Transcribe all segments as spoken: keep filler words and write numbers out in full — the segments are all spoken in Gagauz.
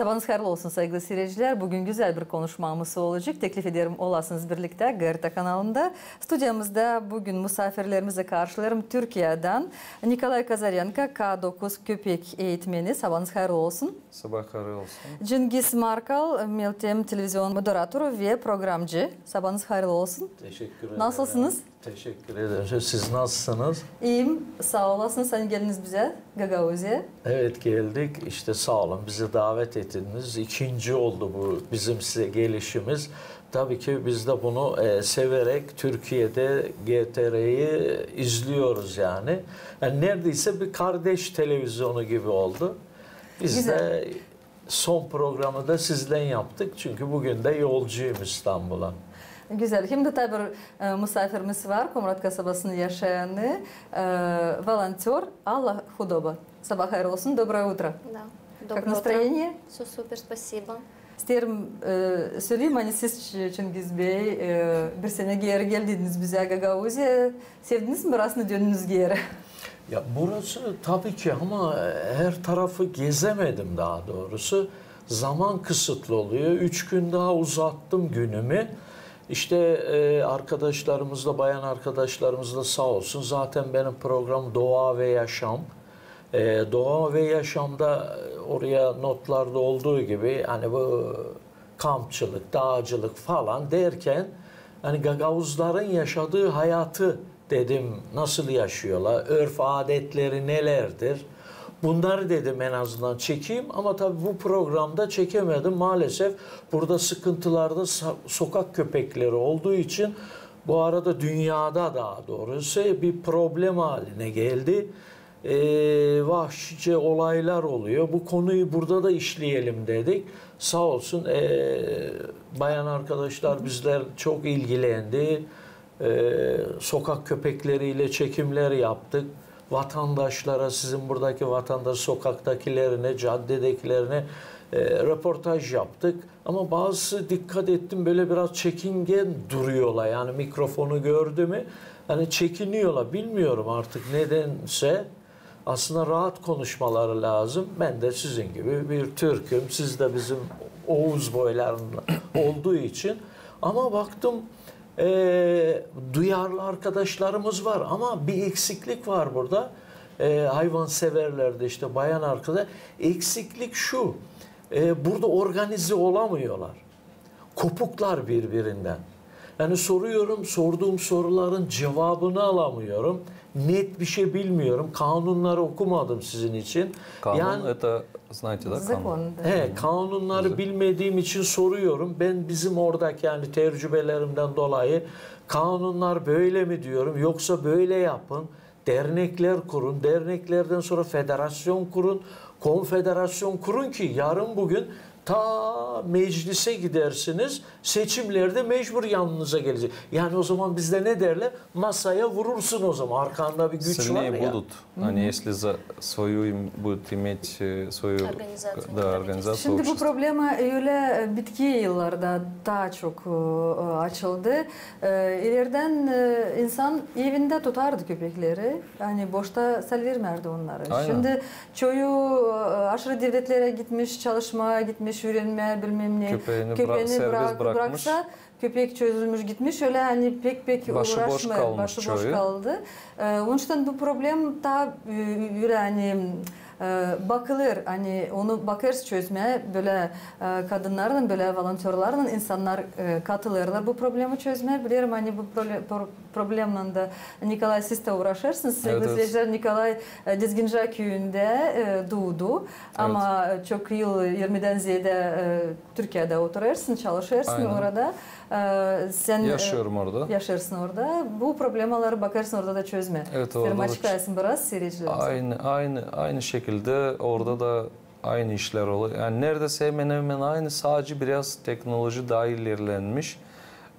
Sabaanız hayırlı olsun, saygılı siiredicilär. Büün gözäl bir konuşmamız olacek. Teklif ederim, olasınız birliktä GRT kanalında. Studiyamızda büün musaafirlerimizi karşılêêrım Türkiyedän. Nikolay Kozarenko, K dokuz köpek eğitmeni. Sabaanız hayırlı olsun. Sabaa hayırlı olsun. Cengiz Markal, Meltem televizion moderatoru ve programcı. Sabaanız hayırlı olsun. Teşekkür ederim. Nasılsınız? Teşekkür ederim. Siz nasılsınız? İyiyim, saa olasınız. Sän geldiniz bizä, Gagauziyaya. Evet, geldik. İşte saa olun, bizi davet ettiniz. İkinci oldu bu bizim size gelişimiz. Tabii ki biz de bunu, e, severek Türkiye'de G T R'yi izliyoruz yani. Yani neredeyse bir kardeş televizyonu gibi oldu. Biz de son programı da sizlän yaptık. Çünkü büün dä yolcuyum İstanbul'a. Gözäl. Hem dä taa bir, e, musaafirimiz var, Komrat kasabasında yaşayanı, e, volontör Alla Hudoba. Sabaa hayırlı olsun, доброе утро. Да. Как настроение? Всё супер, спасибо. İsteerim, e, söleyim, ani siz, Ç-, Çingiz bey, e, bir sene geeri geldiniz bizä Gagauziyaya. Sevdiniz mi burasını, döndünüz geeri? Ya burası tabii ki ama her tarafı gezemedim daha doğrusu. Zaman kısıtlı oluyor. Üç gün daha uzattım günümü. İşte, e, arkadaşlarımız da, bayan arkadaşlarımız da saa olsun. Zaten benim program Doğa ve Yaşam. E, Doğa ve Yaşam'da, e, oraya notlarda olduğu gibi, hani bu kampçılık, dağcılık falan derken, hani Gagauzların yaşadığı hayatı dedim, nasıl yaşıyorlar, örf adetleri nelerdir? Bunları dedim en azından çekeyim ama tabii bu programda çekemedim. Maalesef burada sıkıntılarda sa-, sokak köpekleri olduğu için bu arada dünyada daha doğrusu bir problem haline geldi. E, vahşice olaylar oluyor. Bu konuyu burada da işleyelim dedik. Saa olsun, e, bayan arkadaşlar bizlär çok ilgilendi. E, sokak köpekleriyle çekimler yaptık. Vatandaşlara, sizin buradaki vatandaş sokaktakilerine, caddedekilerine, e, röportaj yaptık. Ama bazısı, dikkat ettim, böyle biraz çekingen duruyorlar. Yani mikrofonu gördü mü, hani çekiniyorlar. Bilmiyorum artık nedense. Aslında rahat konuşmaları lazım. Ben de sizin gibi bir Türk'üm. Siz de bizim Oğuz boylarında olduğu için. Ama baktım, e, duyarlı arkadaşlarımız var. Ama bir eksiklik var burada. E, hayvanseverlerde işte bayan arkadaş. Eksiklik şu. E, burada organize olamıyorlar. Kopuklar birbirinden. Yani soruyorum, sorduğum soruların cevabını alamıyorum. Net bir şey bilmiyorum. Kanunları okumadım sizin için. Kanun, это, знаете, да, канун? Закон, да. He, kanunları bilmediğim için soruyorum. Ben bizim oradaki yani tecrübelerimden dolayı kanunlar böyle mi diyorum, yoksa böyle yapın. Dernekler kurun, derneklerden sonra federasyon kurun, konfederasyon kurun ki yarın bugün ta meclise gidersiniz, seçimlerde mecbur yanınıza gelecek. Yani o zaman bizde ne derler? Masaya vurursun o zaman, arkanda bir güç var ya. Сильнее будут, они если за свою им будут иметь, э, свою, да, организацию. Şimdi bu problema ölä, e, bitki yıllarda taa çok, e, açıldı. E, ileridän, e, insan evindä tutardı köpekleri, ani boşta salvermärdi onnarı. Aynen. Şimdi çoyu, e, aşırı devletlerä gitmiş, çalışmaa gitmiş, üürenmää, bilmäm ne. Köpeeni bra-, köpeeni serbest bırak-, bırakmış. Bıraksa, köpek çözülmüş gitmiş, ölä ani pek-pek uuraşmêêr, başı boş kaldı. E, onun için bu problem taa, e, ölä ani, e, bakılêr, ani onu bakêrsın çözmää, bölä, e, kadınnarlan, bölä volontörlarlan insannar, e, katılêrlar bu problemi çözmää. Bilerim, ani bu prole-, pro-, problemnan da, Nikolay, siz dä uuraşêrsınız. Evet, evet. Sevgili siiredicilär, Nikolay, e, Dizginca küüyündä, e, duudu. Evet. Ama, e, çok yıl, irmidän zeedä, e, Türkiyedä oturêrsın, çalışêrsın orada. Aynen. E, sän, e, yaşêêrım orada. Yaşêêrsın orada. Bu problemaları bakêrsın orada da çözmää. Evet, orada da. Açıklaysın biraz siiredicilerimize. Aynı, aynı, aynı şekildä orada da aynı işlär olêr. Yani neredäsä hemen hemen aynı, sadece biraz tehnoloji taa ilerlenmiş,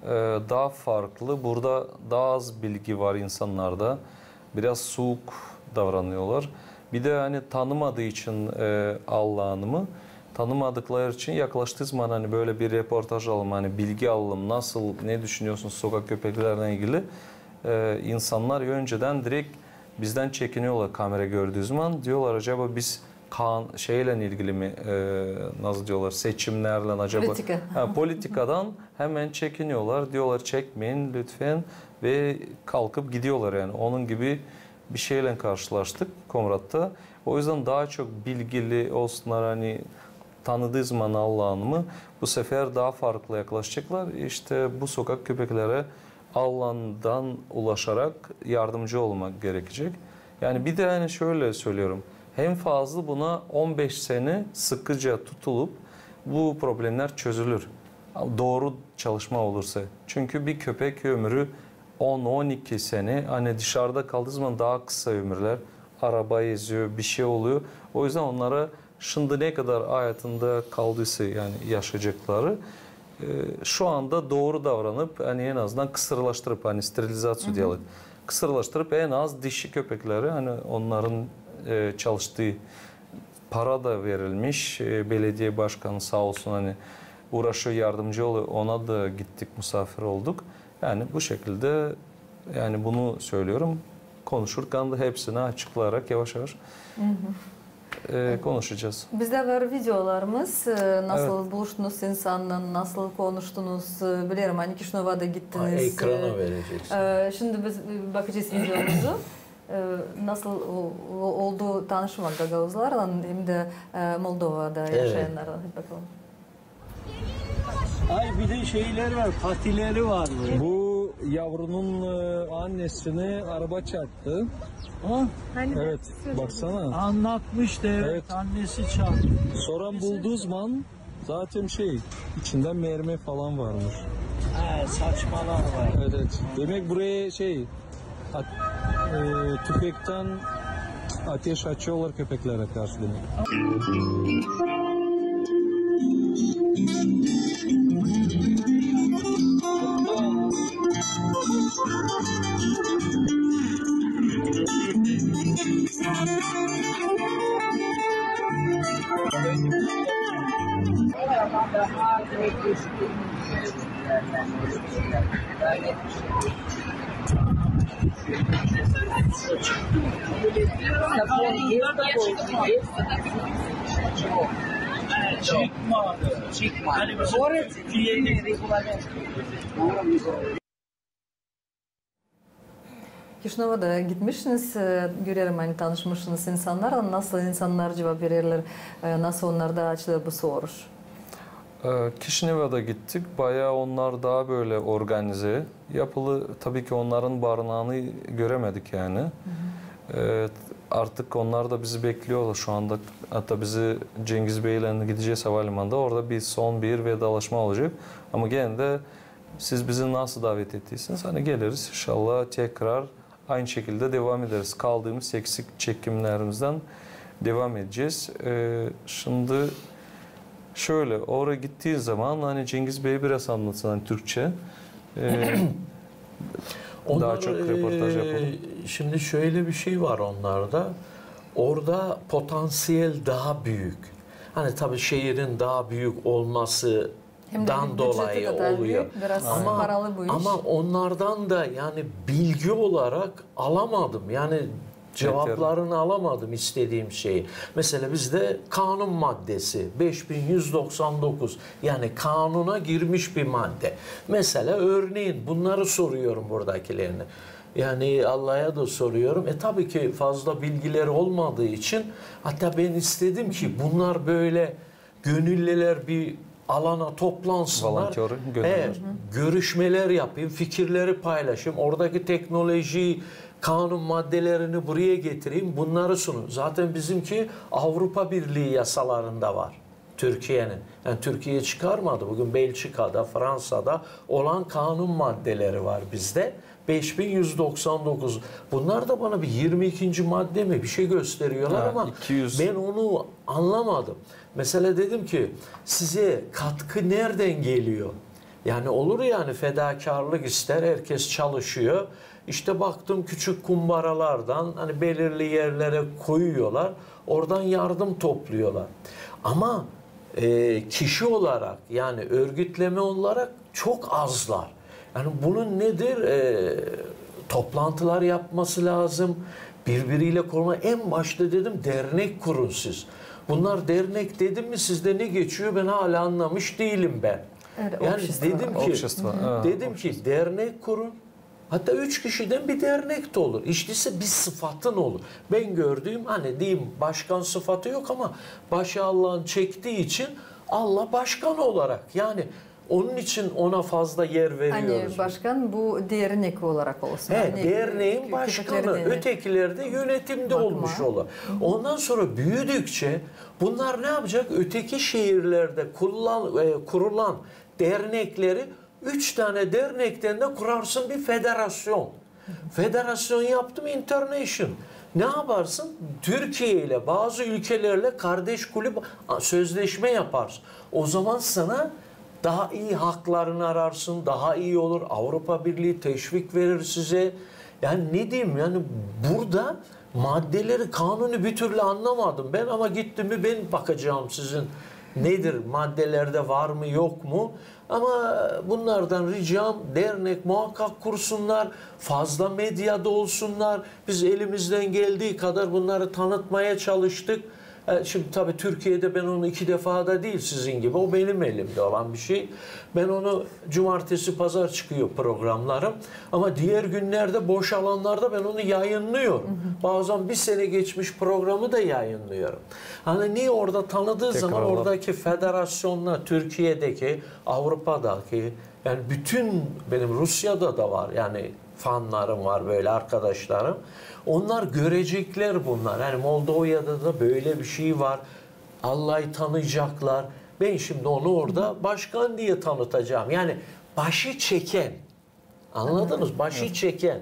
e, taa farklı. Burada taa az bilgi var insannarda. Biraz suuk davranıyorlar. Bir de hani tanımadığı için, e, Alla Hanımı, tanımadıkları için yaklaştığı zaman hani böyle bir röportaj alalım, hani bilgi alalım, nasıl, ne düşünüyorsunuz sokak köpeklerine ilgili? E, insanlar önceden direkt bizdän çekiniyorlar kamera gördüğü zaman. Diyorlar, acaba biz kan-, şeyle ilgili mi, e, nasıl diyorlar, seçimlerle acaba? Politika. Ha, politikadan hemen çekiniyorlar. Diyorlar, "Çekmeyin lütfen." Ve kalkıp gidiyorlar yani. Onun gibi bir şeyle karşılaştık Komrat'ta. O yüzden daha çok bilgili olsunlar, hani tanıdığı zaman alanımı bu sefer daha farklı yaklaşacaklar. İşte bu sokak köpeklere alandan ulaşarak yardımcı olmak gerekecek. Yani bir de hani şöyle söylüyorum. Hem fazla buna on beş sene sıkıca tutulup bu problemler çözülür. Doğru çalışma olursa. Çünkü bir köpek ömrü on on iki sene, hani dışarıda kaldığı zaman daha kısa ömürler, araba eziyor, bir şey oluyor. O yüzden onlara şimdi ne kadar hayatında kaldıysa yani yaşayacakları, e, şu anda doğru davranıp hani en azından kısırlaştırıp hani sterilizaţiya diyelim. Kısırlaştırıp en az dişi köpekleri hani onların, e, çalıştığı para da verilmiş. E, belediye başkanı sağ olsun hani uğraşıyor, yardımcı oluyor. Ona da gittik, misafir olduk. Yani bu şekilde, yani bunu söylüyorum. Konuşurken de hepsini açıklayarak yavaş yavaş, e, konuşacağız. Bizdä var videolarımız, e, nasıl buluştunuz insannan, nasıl konuştunuz, e, bilerim, hani Kişinövada gittiniz. Ekrana vereceksin. E, şimdi biz, e, bakacez videomuzu. E, nasıl o-, o-, oldu tanışmak gagauzlarlan hem dä, e, Moldovada yaşayannarlan. Hadi bakalım. Ay, bir de şeyler var, patileri var. Bu yavrunun, e, annesini araba çarptı. Ha? Evet, baksana. Anlatmıştı, evet, annesi çarptı. Sonra buldu zaman zaten şey, içindä mermi falan varmış. Ha, saçmalar var. Evet, evet. Demek buraya şey, At-, e, tüfektän ateş açıyorlar köpeklere karşı demek. Çıkmadı. Çıkmadı. Город, именно регламент. Kişinövada gitmişsiniz, e, görerim, hani tanışmışsınız insannarlan. Nasıl insannar cuvap vererlär, e, nasıl onnarda açılêr bu soruş? E, Kişinövada gittik. Bayağı onnar daha böyle organize yapılı. Tabii ki onnarın barınanı göremedik yani. E, artık onnar da bizi bekliyorlar şu anda. Hatta bizi Cengiz Beylerin gidecez havalimanında. Orada bir son bir vedalaşma olacak. Ama gene dä siz bizi nasıl davet ettiyseniz, hani geliriz inşallah tekrar aynı şekilde devam ederiz. Kaldığımız eksik çekimlerimizden devam edecez. E, şimdi şöyle, oraya gittiği zaman hani Cengiz Bey biraz anlatsın hani Türkçe. E, daha çok röportaj yapalım. Şimdi şöyle bir şey var onnarda. Orada potansiyel daha büük. Hani tabii şehirin daha büük olması dan dolayı oluyor. Biraz paralı bu iş. Ama onnardan da yani bilgi olarak alamadım. Yani cuvaplarını alamadım istediğim şeyi. Mesela bizdä kanun maddesi beş bin yüz doksan dokuz, yani kanuna girmiş bir madde. Mesela örneğin bunnarı soruyorum buradakilerine. Yani Allah'a da soruyorum. E, tabii ki fazla bilgileri olmadığı için, hatta ben istedim ki bunnar böyle gönüllülär bir alana toplansınnar. Volontörü gönüllülär. Evet, görüşmeler yapayım, fikirleri paylaşayım. Oradaki teknoloji, kanun maddelerini buraya getireyim, bunnarı sunun. Zaten bizimki Avrupa Birliği yasalarında var. Türkiyenin. Yani Türkiye çıkarmadı. Bugün Belçika'da, Fransa'da olan kanun maddeleri var bizde. Beş bin yüz doksan dokuz. Bunnar da bana bir yirmi ikinci madde mi bir şey gösteriyorlar ama ben onu anlamadım. Mesela dedim ki, size katkı nereden geliyor? Yani olur yani, fedakârlık ister, herkes çalışıyor. İşte baktım küçük kumbaralardan hani belirli yerlere koyuyorlar, oradan yardım topluyorlar. Ama e, kişi olarak, yani örgütleme olarak çok azlar. Yani bunun nedir? E, toplantılar yapması lazım. Birbiriyle koruma. En başta dedim, dernek kurun siz. Bunlar dernek dedim mi, sizde ne geçiyor, ben hala anlamış değilim ben. Evet, Yani общество. Dedim ki, Общество, ha, dedim ki dernek kurun. Hatta üç kişiden bir dernek de olur. İşte bir sıfatın olur. Ben gördüğüm, hani diyeyim, başkan sıfatı yok ama başı Allah'ın çektiği için Allah başkan olarak, yani onun için ona fazla yer veriyoruz. Hani başkan bu dernek olarak olsun. He, Hani derneğin kö- başkanı, köpeklerin derneği. Ötekiler de yönetimde Bakma. Olmuş olur. Ondan sonra büyüdükçe bunlar ne yapacak? Öteki şehirlerde kurulan, e, kurulan dernekleri üç tane dernekten de kurarsın bir federasyon. Federasyon yaptım, internation. Ne yaparsın? Türkiye ile bazı ülkelerle kardeş kulüp a, sözleşme yaparsın. O zaman sana daha iyi haklarını ararsın, daha iyi olur. Avrupa Birliği teşvik verir size. Yani ne diyeyim, yani burada maddeleri, kanunu bir türlü anlamadım ben ama gittim mi ben bakacağım sizin nedir, maddelerde var mı yok mu? Ama bunlardan ricam, dernek muhakkak kursunlar, fazla medyada olsunlar. Biz elimizden geldiği kadar bunları tanıtmaya çalıştık. E, şimdi tabii Türkiye'de ben onu iki defa da değil sizin gibi, o benim elimde olan bir şey. Ben onu cumartesi, pazar çıkıyor programlarım. Ama diğer günlerde boş alanlarda ben onu yayınlıyorum. Bazen bir sene geçmiş programı da yayınlıyorum. Hani niye orada tanıdığı zaman Tekrarlar. Oradaki federasyonla Türkiye'deki, Avrupa'daki, yani bütün benim Rusya'da da var yani fanlarım var böyle arkadaşlarım. Onlar görecekler bunlar. Yani Moldova'da da böyle bir şey var. Allah'ı tanıyacaklar. Ben şimdi onu orada başkan diye tanıtacağım. Yani başı çeken. Anladınız? Başı çeken.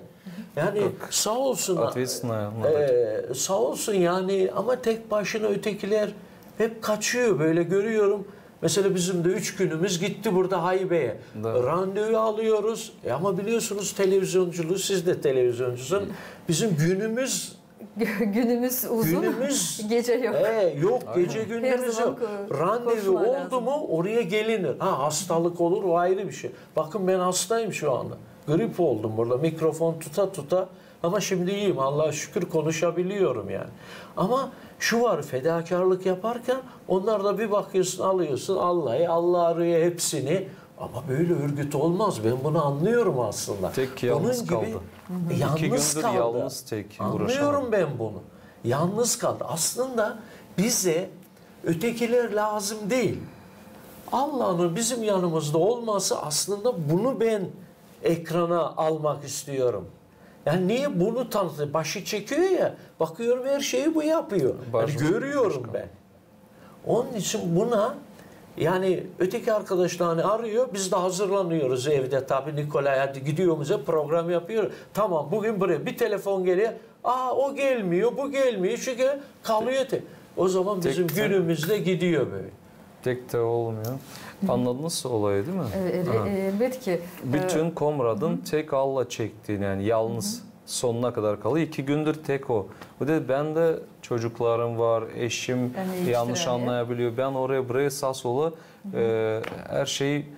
Yani sağ olsun. Ответственная модель. E, sağ olsun yani ama tek başına ötekiler hep kaçıyor böyle görüyorum. Mesela bizim de üç günümüz gitti burada haybeyi. Da. Randevu alıyoruz. E ama biliyorsunuz televizyonculuğu, siz de televizyoncusun. Bizim günümüz Günümüz uzun, Günümüz gece yok. E, yok, gece Her gündüz zaman yok. ko- Randevu koşma oldu lazım. Mu oraya gelinir. Ha, hastalık olur, o ayrı bir şey. Bakın ben hastayım şu anda. Grip oldum burada mikrofon tuta tuta. Ama şimdi iyiyim, Allah'a şükür konuşabiliyorum yani. Ama şu var, fedakarlık yaparken onlar da bir bakıyorsun, alıyorsun Allah'ı, Allah arıyor hepsini. Ama böyle örgüt olmaz. Ben bunu anlıyorum aslında. Tek Onun yalnız gibi kaldı. Yalnız İki gündür kaldı. Yalnız tek uğraşan. Anlıyorum ben bunu. Yalnız kaldı. Aslında bize ötekiler lazım değil. Allah'ın bizim yanımızda olması aslında bunu ben ekrana almak istiyorum. Yani niye bunu tanıtıyor? Başı çekiyor ya, bakıyorum her şeyi bu yapıyor. Yani Başka- görüyorum başka. Ben. Onun için buna yani öteki arkadaşlarını arıyor, biz de hazırlanıyoruz evde tabii. Nikolay hadi gidiyor bize program yapıyor. Tamam, bugün buraya bir telefon geliyor. Aa, o gelmiyor, bu gelmiyor çünkü kalıyor tek. O zaman Tek- bizim tek- günümüzde gidiyor böyle. Tek de olmuyor. Anladınız olayı değil mi? E, e, Ha. e, elbet ki. Bütün Komrad'ın tek Allah çektiğini, yani yalnız sonuna kadar kalıyor. İki gündür tek o. Bu da ben de çocuklarım var, eşim, Yani yanlış işte yani. Anlayabiliyor. Ben oraya buraya sağ sola e, her şeyi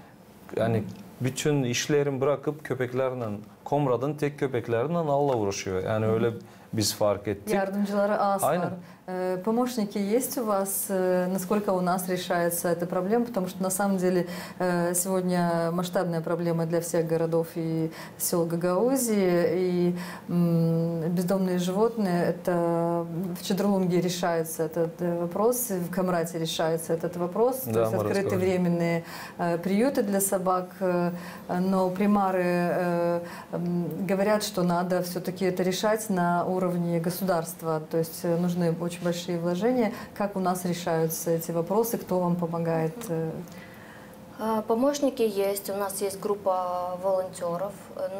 yani bütün işlerimi bırakıp köpeklerle, Komrad'ın tek köpeklerle Allah uğraşıyor. Yani öyle biz fark ettik. Yardımcıları az Aynen. var. Э, Помощники есть у вас? Э, Насколько у нас решается эта проблема? Потому что на самом деле э, сегодня масштабная проблема для всех городов и сел Гагаузии. И м, бездомные животные, это в Чедрлунге решается этот э, вопрос, и в Комрате решается этот вопрос. То Да, есть мы открыты разговаривали. Временные э, приюты для собак, э, но примары э, м, говорят, что надо все-таки это решать на уровне государства. То есть э, нужны очень большие вложения. Как у нас решаются эти вопросы, кто вам помогает? э? А, Помощники есть, у нас есть группа волонтеров,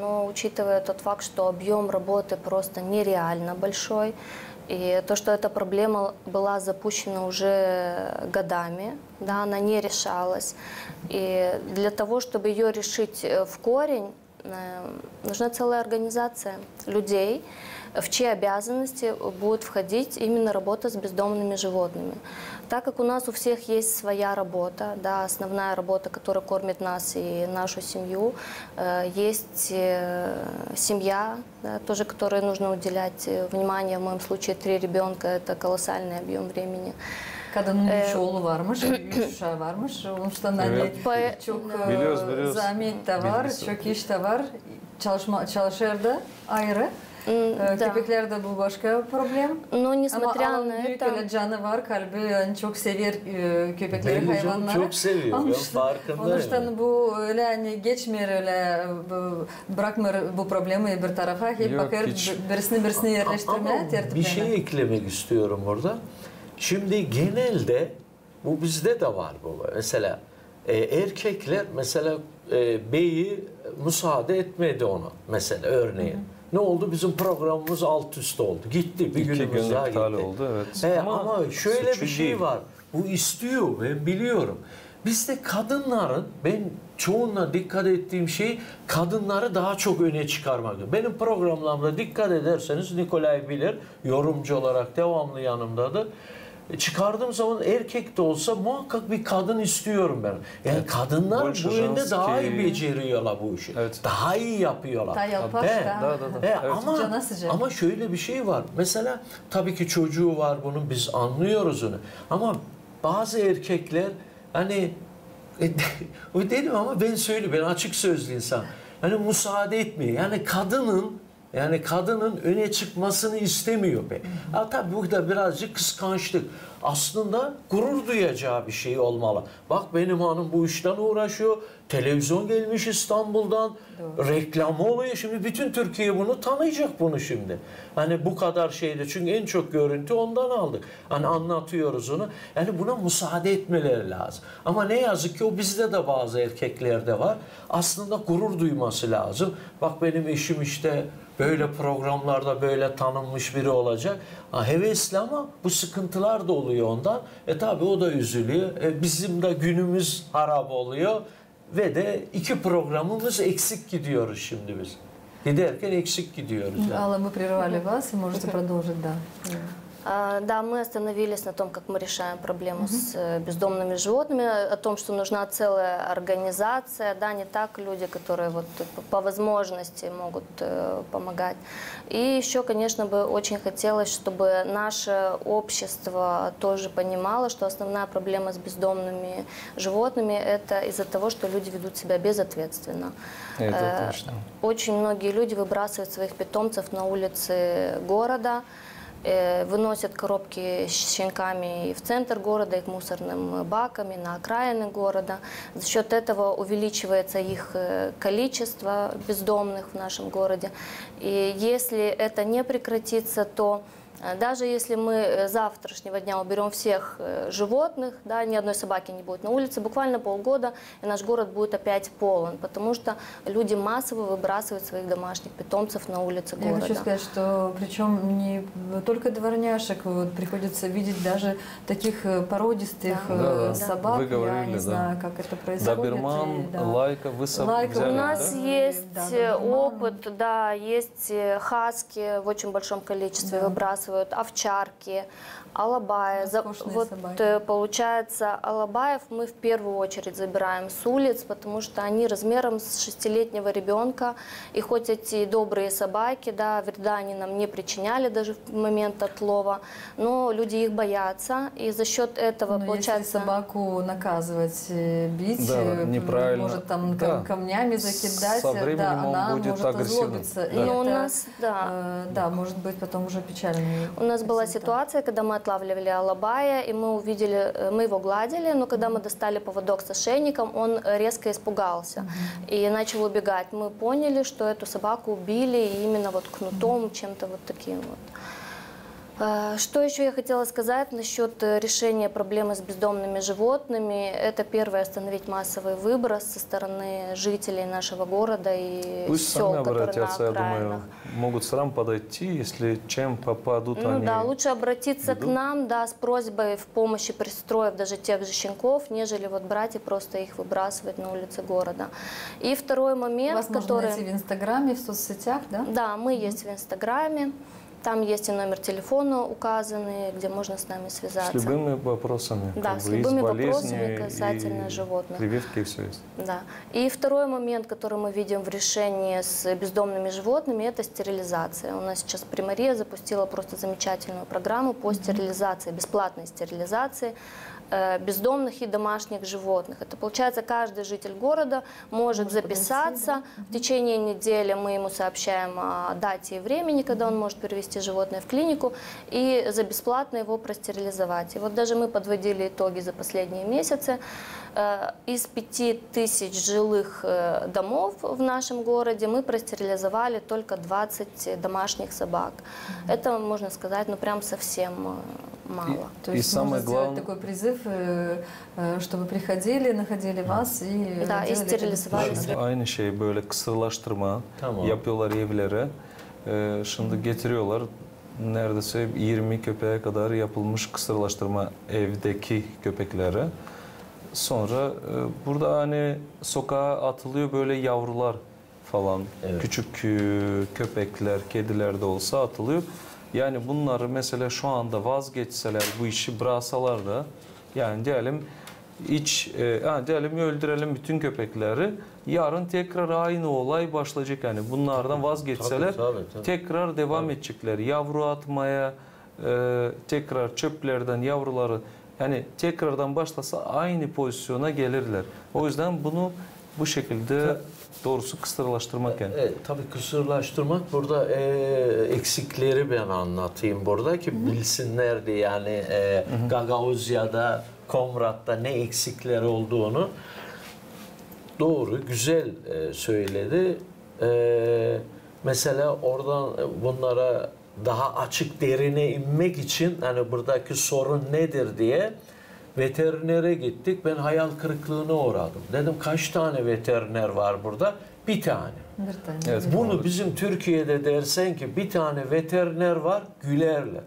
но учитывая тот факт, что объем работы просто нереально большой, и то, что эта проблема была запущена уже годами, да, она не решалась. И для того, чтобы ее решить э, в корень, э, нужна целая организация людей, в чьи обязанности будет входить именно работа с бездомными животными. Так как у нас у всех есть своя работа, да, основная работа, которая кормит нас и нашу семью, э, есть э, семья, да, тоже которой нужно уделять э, внимание. В моем случае три ребенка, это колоссальный объем времени. Kadının üç oolu varmış, üç uşaa varmış. Onuştan ani çok zaamet da var, çok iş da var. Çalışma, çalışêr da ayrı. Köpeklär dä bu başka problem. Ama alan büük, ölä canı var, kalbi, ani çok sever köpekleri, hayvannarı. Belli canım, çok seviyor. Ben farkındayım. Onuştan bu ölä ani geçmeer, ölä brakmêêr bu problemayı bir tarafa. Hep bakêr birisini birisini erleştirmää, tertiplemää. Ama bir şey eklemek istiyorum burada. Şimdi genelde bu bizdä dä var bu. Mesela erkeklär, mesela beyi musaade etmedi ona, mesela örnein. Ne oldu? Bizim programımız alt üst oldu. Gitti. Bir günümüz daha gitti. İki gün iptal oldu, evet. Ama şöyle bir şey var. Bu istiyor, ben biliyorum. Bizdä kadınnarın, ben çoundan dikkat ettiğim şey, kadınnarı daha çok önä çıkarmak. Benim programlarımda dikkat ederseniz, Nikolay bilir, yorumcu olarak devamlı yanımdadır. Çıkardığım zaman erkek dä olsa muhakkak bir kadın istiyorum ben. Yani kadınnar bu yöndä daha iyi beceriyorlar bu işi. Daha iyi yapıyorlar. Daha yalpaş, daha ama şöyle bir şey var. Mesela tabii ki çocuğu var bunun, biz anlıyoruz onu. Ama bazı erkeklär, ani, o dedim ama ben söyleyeyim, ben açık sözlü insan. Ani musaade etmeer. Yani kadının Yani kadının önä çıkmasını istemiyor pek. Ha, tabii bu da birazcık kıskançlık. Aslında gurur duyacağı bir şey olmalı. Bak, benim hanım bu işten uğraşıyor. Televizyon gelmiş İstanbul'dan. Reklamı oluyor. Şimdi bütün Türkiye bunu tanıyacak bunu şimdi. Hani bu kadar şeyde. Çünkü en çok görüntü ondan aldık. Hani anlatıyoruz onu. Yani buna müsaade etmeleri lazım. Ama ne yazık ki o bizde de bazı erkeklerde var. Aslında gurur duyması lazım. Bak, benim eşim işte böyle programlarda böyle tanınmış biri olacak. Ha, hevesli ama bu sıkıntılar da oluyor ondan. E, tabii o da üzülüyor. E, bizim de günümüz harap oluyor. Ve de iki programımız eksik gidiyoruz şimdi biz. Giderken eksik gidiyoruz yani. Алла, мы прервали вас, вы можете продолжить, да. А, да, мы остановились на том, как мы решаем проблему с э, бездомными животными, о том, что нужна целая организация, да, не так люди, которые вот п- по возможности могут э, помогать. И еще, конечно, бы очень хотелось, чтобы наше общество тоже понимало, что основная проблема с бездомными животными — это из-за того, что люди ведут себя безответственно. Это Э, точно. Очень многие люди выбрасывают своих питомцев на улицы города, э, выносят коробки с щенками и в центр города, и к мусорным бакам, и на окраины города. За счет этого увеличивается их э, количество бездомных в нашем городе. И если это не прекратится, то э, даже если мы э, завтрашнего дня уберем всех э, животных, да, ни одной собаки не будет на улице, буквально полгода, и наш город будет опять полон, потому что люди массово выбрасывают своих домашних питомцев на улицы Я хочу города. Сказать, что причем не только дворняжек, вот, приходится видеть даже таких э, породистых Да. э, Да, да. собак. Вы Я говорили, не да. Знаю, как это происходит. Доберман, И, да. Лайка, вы со- Лайка взяли, У да? нас Да? есть Да, э, да, да. Опыт, да, есть э, хаски в очень большом количестве Да. Выбрасывают, овчарки, алабаи. За- Роскошные Вот собаки. э, получается, алабаев мы в первую очередь забираем с улиц, потому что они размером с шестилетнего ребенка, и хоть эти добрые собаки, да, вреда они нам не причиняли даже в момент отлова, но люди их боятся, и за счет этого Но если получается... собаку наказывать, э, бить, Да, э, неправильно. Может там Да. кам- камнями закидать, Со временем да, он она будет может агрессивным. Озлобиться. И Да. Ну, у это, нас, да. э, да, может быть потом уже печальный У нас была результат. Ситуация, когда мы отлавливали алабая, и мы увидели, э, мы его гладили, но когда мы достали поводок с ошейником, он э, резко испугался и начал убегать. Мы поняли, что эту собаку убили именно вот кнутом, чем-то вот таким вот. Э, Что еще я хотела сказать насчет э, решения проблемы с бездомными животными? Это первое, остановить массовый выброс со стороны жителей нашего города и Пусть сел, сами которые на обратятся, я думаю, окраинах. Могут сразу подойти, если чем попадут Ну они. Да, лучше обратиться к идут. Нам, да, с просьбой в помощи пристроев даже тех же щенков, нежели вот брать и просто их выбрасывать на улицы города. И второй момент, Вас можно который... найти в Инстаграме, в соцсетях, да? Да, мы есть в Инстаграме. Там есть и номер телефона указанный, где можно с нами связаться. С любыми вопросами, Да, как с бы, из любыми болезни вопросами и касательно животных. Прививки, и всё есть. Да. И второй момент, который мы видим в решении с бездомными животными, это стерилизация. У нас сейчас Примария запустила просто замечательную программу по стерилизации, бесплатной стерилизации э, бездомных и домашних животных. Это получается, каждый житель города может записаться. В течение недели мы ему сообщаем о дате и времени, когда он может привезти животное в клинику, и за бесплатно его простерилизовать. И вот даже мы подводили итоги за последние месяцы. Э, из пяти тысяч жилых э, домов в нашем городе мы простерилизовали только двадцать домашних собак. Это, можно сказать, ну прям совсем э, мало. То есть можно сделать такой призыв, э, э, чтобы приходили, находили вас и Да, и делали это стерилизовали. Бесплатно. Aynı şey böyle kısırlaştırma yapıyorlar evlere. Ee, şimdi getiriyorlar neredeyse yirmi köpeğe kadar yapılmış kısırlaştırma evdeki köpeklere. Sonra e, burada hani sokağa atılıyor böyle yavrular falan, küçük e, köpekler, kediler de olsa atılıyor. Yani bunları mesela şu anda vazgeçseler, bu işi bıraksalar da, yani diyelim hiç, e, ha, diyelim öldürelim bütün köpekleri, yarın tekrar aynı olay başlayacak. Yani bunlardan vazgeçseler tekrar devam edecekler. Yavru atmaya, e, tekrar çöplerden yavruları, yani tekrardan başlasa aynı pozisyona gelirler. O yüzden bunu bu şekilde doğrusu kısırlaştırmak yani. E, tabii kısırlaştırmak burada e, eksikleri ben anlatayım burada ki bilsinler diye yani e, Gagauzya'da, Komrat'ta ne eksikleri olduğunu doğru, güzel e, söyledi. E, mesela oradan e, bunlara daha açık derine inmek için hani buradaki sorun nedir diye veterinere gittik. Ben hayal kırıklığına uğradım. Dedim kaç tane veteriner var burada? Bir tane. Bir tane. Evet, bunu bizim Türkiye'de dersen ki bir tane veteriner var, gülerler.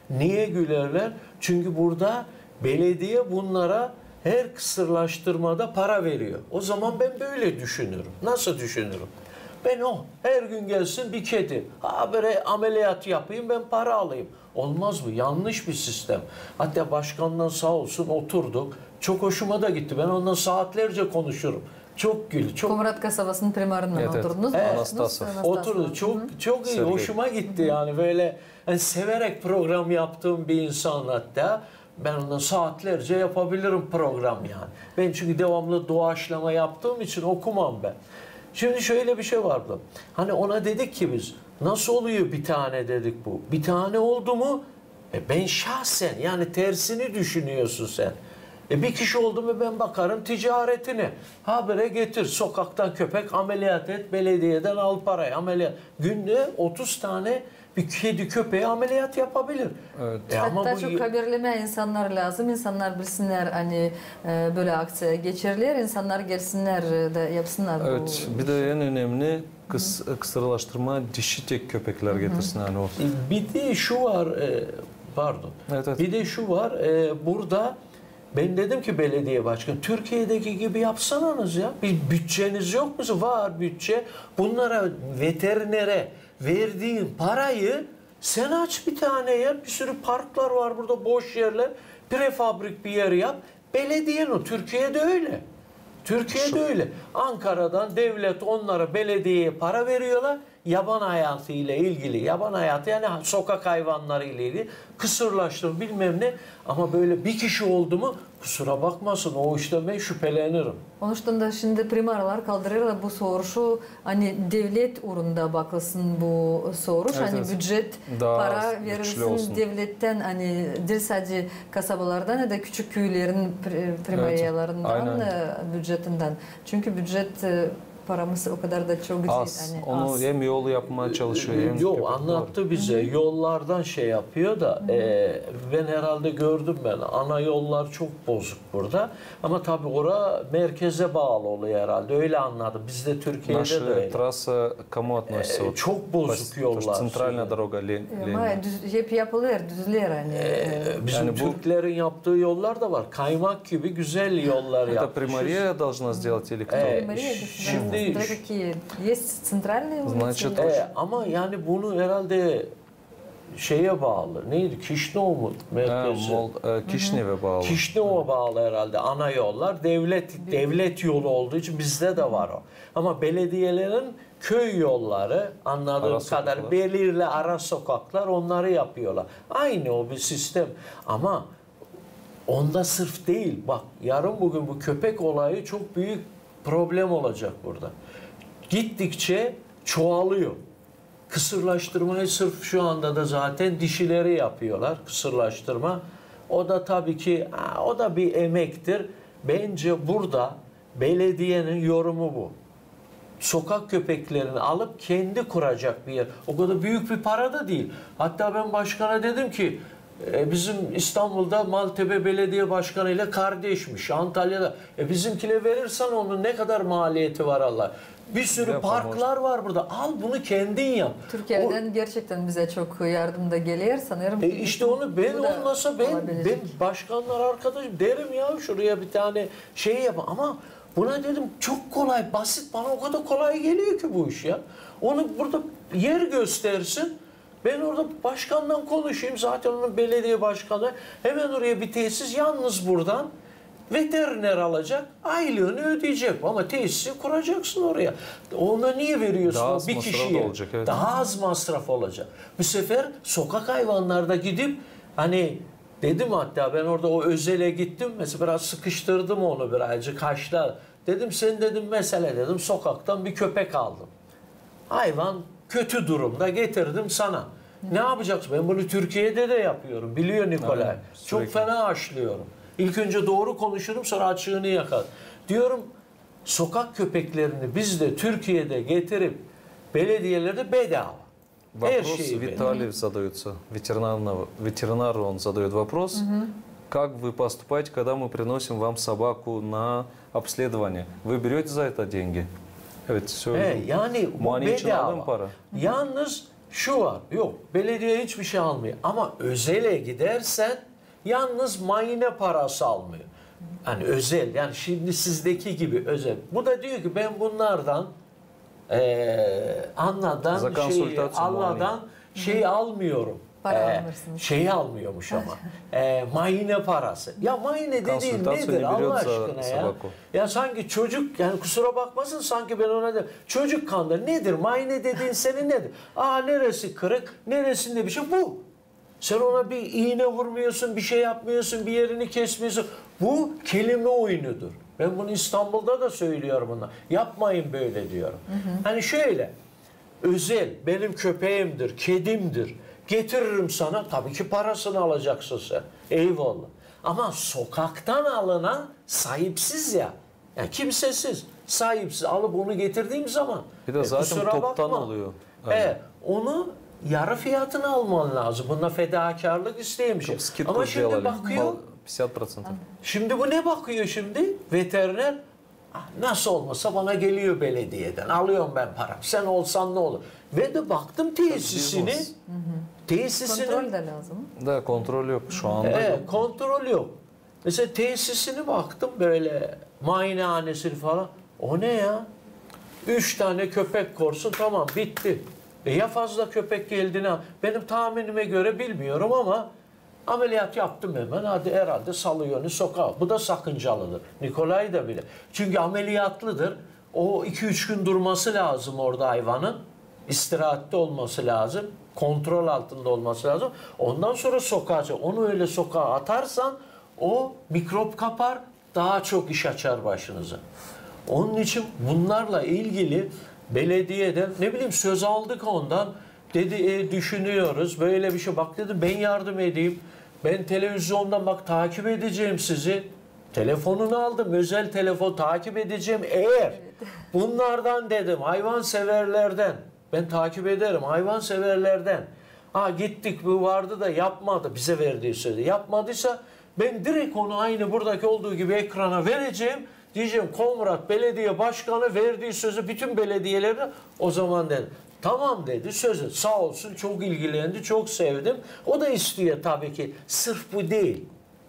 Niye gülerler? Çünkü burada belediye bunlara her kısırlaştırmada para veriyor. O zaman ben böyle düşünürüm. Nasıl düşünürüm? Ben o her gün gelsin bir kedi. Ha böyle ameliyat yapayım, ben para alayım. Olmaz bu. Yanlış bir sistem. Hatta başkandan sağ olsun oturduk. Çok hoşuma da gitti. Ben onunla saatlerce konuşurum. Çok gül, çok Komrat kasabasının primarından oturdunuz mu? Anastasov. Oturduk. Çok çok iyi. Hoşuma gitti yani böyle yani severek program yaptığım bir insan hatta. Ben onunla saatlerce yapabilirim program yani. Ben çünkü devamlı doğaçlama yaptığım için okumam ben. Şimdi şöyle bir şey vardı. Hani ona dedik ki biz, nasıl oluyor bir tane dedik bu. Bir tane oldu mu, e, ben şahsen yani tersini düşünüyorsun sen. E, bir kişi oldu mu ben bakarım ticaretine. Habire getir, sokaktan köpek ameliyat et, belediyeden al parayı, ameliyat. Günde otuz tane bir kedi köpeğe ameliyat yapabilir. Evet. E, ama Hatta bu çok haberlemää insannar lääzım. İnsannar bilsinnär, ani e, bölä akţiya geçiriler, insannar gelsinnär e, da yapsınnar bu işi. Evet, bir dä en önemli kıs, kısırlaştırma dişi tek köpeklär getirsin, ani o. E, bir de şu var, e, pardon. Evet, evet. Bir de şu var, e, burada ben dedim ki belediye başkanı, Türkiye'deki gibi yapsanız ya. Bir bütçeniz yok mu? Var bütçe. Bunlara, veterinere verdiğin parayı sen aç bir tane yer. Bir sürü parklar var burada, boş yerler. Prefabrik bir yer yap. Belediyen o. Türkiye'de öyle. Türkiye'de öyle. Ankara'dan devlet onlara, belediyeye para veriyorlar. Yaban hayatıyla ilgili. Yaban hayatı yani sokak hayvanları ile ilgili. Kısırlaştırma bilmem ne. Ama böyle bir kişi oldu mu kusura bakmasın, o işten ben şüphelenirim. Onuştan da şindi primarlar kaldırêrlar bu soruşu, ani devlet uurunda bakılsın bu soruş, ani bücet para verilsin devlettän, ani diil sade kasabalardan ya da küçük küülerin pri-, primariyalarından, e, bücetindän. Çünkü bücet, e, paramız o kadar da çok dil, ani az. Onu hem yol yapmaa çalışêr, hem... Yok, annattı bizä. Yollardan şey yapıyor da, e, ben herhalde gördüm ben. Ana yollar çok bozuk burada. Ama tabii ora merkeze bağlı oluyor herhalde. Öyle annadım. Bizdä Türkiye'dä dä öyle. Naşi trasa komu относится? E, çok bozuk yollar. Центральная дорога Ленина. Ama düz, hep yapılêr, düzlär, ani. E, bizim Türklerin yaptığı yollar da var. Kaymak gibi güzel yollar yapmışız. Это Примария должна сделать или кто? E, şimdi... Есть центральные улицы. Значит, e, ama yani bunu herhalde şeye bağlı. Neydi? Kişinöv mu merkezi? Mol- e, Kişinev'e bağlı. Kişinöv'e bağlı herhalde ana yollar. Devlet devlet yolu olduğu için bizde de var o. Ama belediyelerin köy yolları, anladığım kadar, belirli ara sokaklar, onları yapıyorlar. Aynı o bir sistem. Ama onda sırf değil. Bak, yarın bugün bu köpek olayı çok büyük problem olacak burada. Gittikçe çoğalıyor. Kısırlaştırmayı sırf şu anda da zaten dişileri yapıyorlar, kısırlaştırma. O da tabii ki, o da bir emektir. Bence burada belediyenin yorumu bu. Sokak köpeklerini alıp kendi kuracak bir yer. O kadar büyük bir para da değil. Hatta ben başkana dedim ki, e, bizim İstanbul'da Maltepe Belediye Başkanı ile kardeşmiş, Antalya'da. E, bizimkine verirsen onun ne kadar maliyeti var Allah. Bir sürü parklar var burada. Al bunu kendin yap. Türkiye'den gerçekten bize çok yardım da gelir sanırım. E, işte onu ben olmasa ben, ben başkanlar arkadaşım derim ya, şuraya bir tane şey yapın. Ama buna dedim çok kolay, basit, bana o kadar kolay geliyor ki bu iş ya. Onu burada yer göstersin. Ben orada başkandan konuşayım. Zaten onun belediye başkanı. Hemen oraya bir tesis. Yalnız buradan veteriner alacak. Aylığını ödeyecek. Ama tesisi kuracaksın oraya. Ona niye veriyorsun bir kişiye? Daha az masraf olacak. Bu sefer sokak hayvanları da gidip, hani dedim, hatta ben orada o özele gittim. Mesela biraz sıkıştırdım onu birazcık, haşla. Dedim, sen dedim, mesela dedim, sokaktan bir köpek aldım. Hayvan kötü durumda, getirdim sana. Ne yapacaksın? Ben bunu Türkiye'de de yapıyorum. Biliyor Nikolay. Çok fena haşlıyorum. İlk önce doğru konuşurum, sonra açığını yakar. Diyorum, sokak köpeklerini biz de Türkiye'de getirip belediyelerde bedava. Her şeyi bedava. Вопрос Виталий задается, ветеринарного, ветеринару он задает вопрос. Как вы поступаете, когда мы приносим вам собаку на обследование? Вы берёте за это деньги? Evet, söz. Yani bu bedava. Yalnız şu var. Yok, belediye hiçbir şey almıyor. Ama özele gidersen yalnız muayene parası almıyor. Hani özel, yani şimdi sizdeki gibi özel. Bu da diyor ki, ben bunlardan, e, anladan, şey, Allah'tan şey almıyorum. Para almırsınız. Şey almıyormuş ama. E, muayene parası. Ya muayene dediğin nedir Allah aşkına ya? Ya sanki çocuk, yani kusura bakmasın, sanki ben ona da çocuk kandır. Nedir? Muayene dediğin senin nedir? Aa, neresi kırık, neresinde bir şey, bu. Sen ona bir iğne vurmuyorsun, bir şey yapmıyorsun, bir yerini kesmiyorsun. Bu kelime oyunudur. Ben bunu İstanbul'da da söylüyorum ona. Yapmayın böyle diyorum. Hani şöyle, özel, benim köpeğimdir, kedimdir. Getiririm sana, tabii ki parasını alacaksın sen. Eyvallah. Ama sokaktan alınan sahipsiz ya. Ya kimsesiz, sahipsiz. Alıp onu getirdiğim zaman, bir de zaten toptan oluyor. E, onu yarı fiyatına alman lazım. Bunda fedakarlık istemiş. Ama şimdi bakıyor. Şimdi bu ne bakıyor şimdi? Veteriner. Nasıl olmasa bana geliyor belediyeden. Alıyorum ben param. Sen olsan ne olur? Ve de baktım tesisini. Tesisini. Kontrol de lazım. Da kontrol yok şu anda. E, kontrol yok. Mesela tesisini baktım, böyle muayenehanesini falan. O ne ya? Üç tane köpek korsun, tamam, bitti. E, ya fazla köpek geldiğine, benim tahminime göre, bilmiyorum ama ameliyat yaptım hemen. Hadi herhalde salıyor onu sokağa. Bu da sakıncalıdır. Nikolay da bile. Çünkü ameliyatlıdır. O iki üç gün durması lazım orada hayvanın. İstirahatte olması lazım. Kontrol altında olması lazım. Ondan sonra sokağa. Onu öyle sokağa atarsan o mikrop kapar, daha çok iş açar başınıza. Onun için bunlarla ilgili belediyeden, ne bileyim, söz aldık ondan. Dedi, e, düşünüyoruz böyle bir şey. Bak dedim, ben yardım edeyim. Ben televizyondan bak takip edeceğim sizi. Telefonunu aldım, özel telefon, takip edeceğim. Eğer bunlardan dedim, hayvanseverlerden, ben takip ederim, hayvanseverlerden. Ha, gittik, bu vardı da yapmadı, bize verdiği sözü. Yapmadıysa ben direkt onu aynı buradaki olduğu gibi ekrana vereceğim. Diyeceğim, Komrat Belediye Başkanı verdiği sözü bütün belediyelere o zaman dedi. Tamam dedi, sözü. Sağ olsun, çok ilgilendi, çok sevdim. O da istiyor tabii ki, sırf bu değil.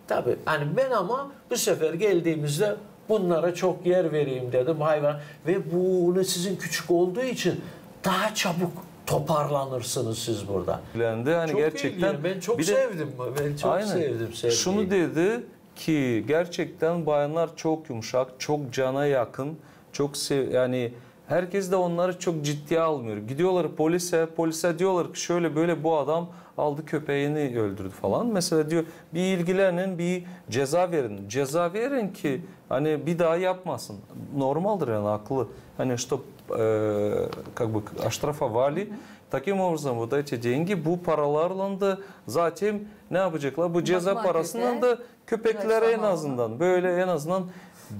Tabii, hani ben ama bu sefer geldiğimizde bunlara çok yer vereyim dedim, hayvan. Ve bunu sizin küçük olduğu için daha çabuk toparlanırsınız siz burada. Bilendi, hani çok gerçekten ilginç. Ben çok sevdim. Ben çok sevdim. Şunu dedi ki, gerçekten bayanlar çok yumuşak, çok cana yakın, çok sev yani herkes de onları çok ciddiye almıyor. Gidiyorlar polise, polise diyorlar ki şöyle böyle bu adam aldı köpeğini öldürdü falan. Mesela diyor bir ilgilenin, bir ceza verin. Ceza verin ki hani bir daha yapmasın. Normaldır yani, haklı. Hani что, э, как бы оштрафовали. Таким образом, вот эти деньги, bu paralarla da zaten ne yapacaklar? Bu ceza parasıyla da köpeklere en azından, böyle en azından